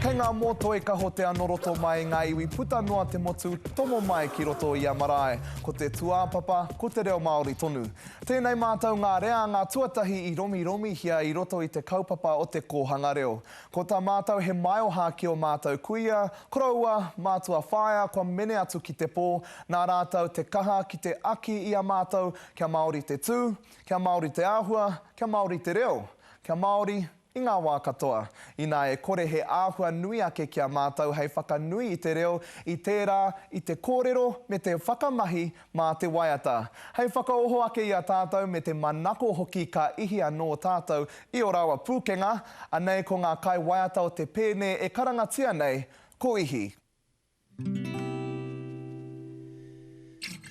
Kei ngā mōtoi kahotea nō roto mai i ngā iwi puta noa te motu tomo mai ki roto i a marae. Ko te tūāpapa, ko te reo Māori tonu. Tēnei mātou ngā reanga tuatahi i romiromihia i roto i te kaupapa o te kōhanga reo. Ko tā mātou he maioha ki ō mātou kuia, koroua, mātua whaea kua mene atu ki te pō, nā rātou te kaha ki te aki i a mātou kia Māori te tū, kia Māori te āhua, kia Māori te reo, kia Māori I ngā wā katoa. Inā e kore he āhua nui ake ki a mātou hei whakanui i te reo, i tērā, i te kōrero me te whakamahi mā te waiata. Hei whakaoho ake i a tātou me te manako hoki ka ihi anō tātou i ō rāua pūkenga, anei ko ngā kaiwaiata o te pēne e karangatia nei ko Ihi.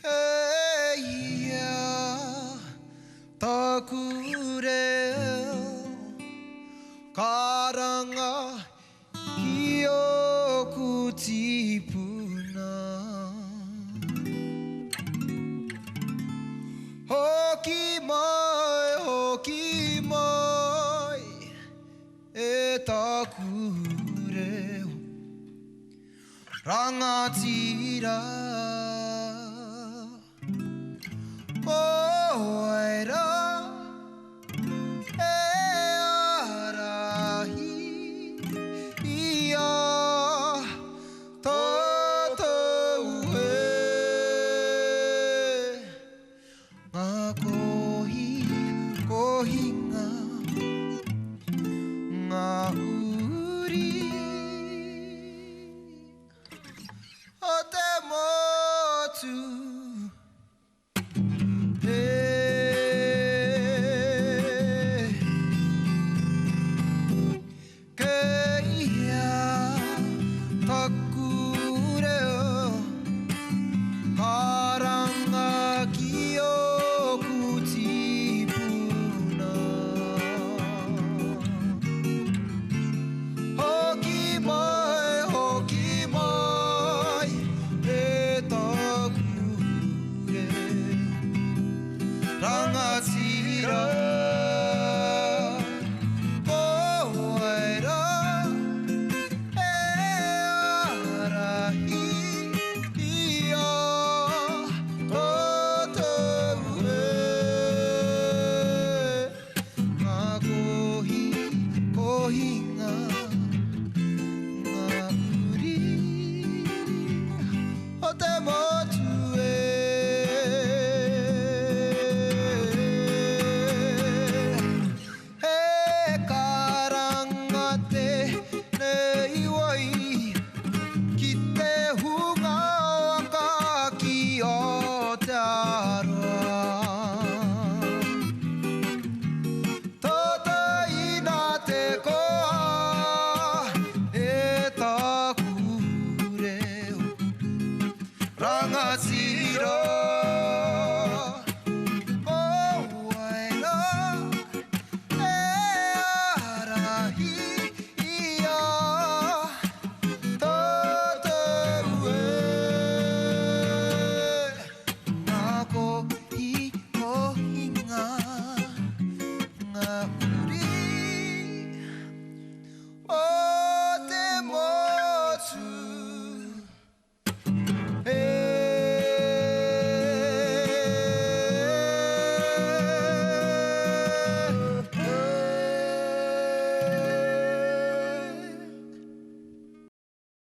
E ia taku reo karanga ki oku tipuna. Hoki mai, hoki mai e taku reo. Rangatira.